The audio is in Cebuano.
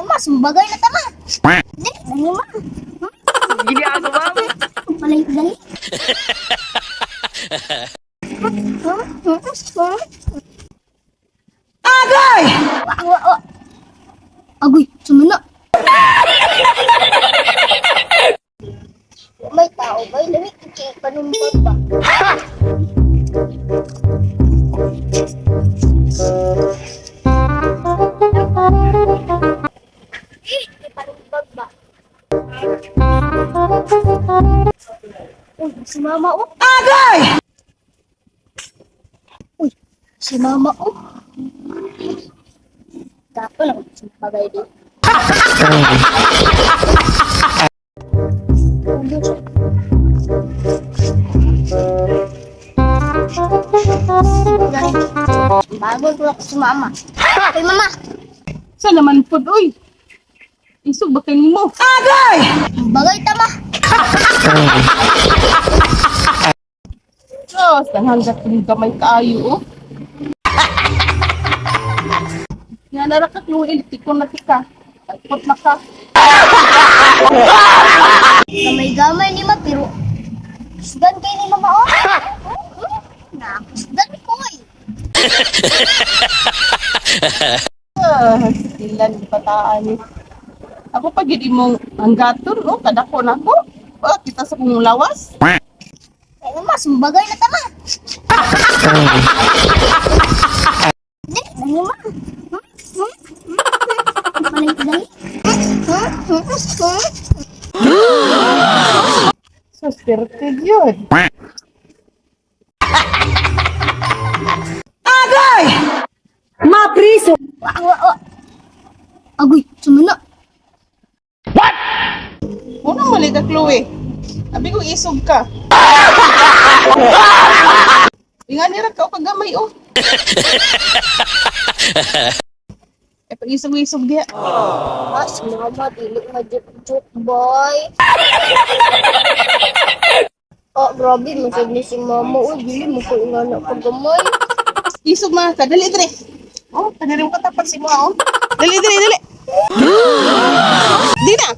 Mas bagay na tama. Dili na ni ma. Ginagawa mo. Palay dali. Agay! Wa wa wa. Agoy, sumuna. May tao ba? Lami kay panumbag ba? Eh, panumbag ba? Uy, si mama oh. Agay! Uy, si mama oh. Dapat lang si bagay din. Bago ko ako si mama. Kay mama, Sa naman pod oy. Isog ba kay nimo? Agay! bagay tama. Sos, nanghangat kong gamay kaayo oh. Nga nara ka Chloe, tikon na tika. Tagpot na ka. Gamay-gamay ni ma pero kusgan kay ni mama oh. Nakusgan ko eh. Ah, ilan bataan ni. Ako pag gid imong hanggaton oh, kadako na ko. Oh, kita sa kong lawas. Kay mama, bagay na tama. Dili na ni ma. Palay dali. Sos, perte yun. Agay! Mapriso! Wa wa wa. Agoy, sumuna. Muna mali ka, Chloe. Abi ko isog ka. Inga nira ka o kagamay oh. Eh, pag isog-isog diha. Ah, si mama dili ma joke boy. Oh, grabe, masag ni si mama. Uy, dili mo ko ingana kagamay. Isog mga ka. Dali, dali. Oh, kaniri mo katapat si mo, oh. Dali, dali, dali. Di na.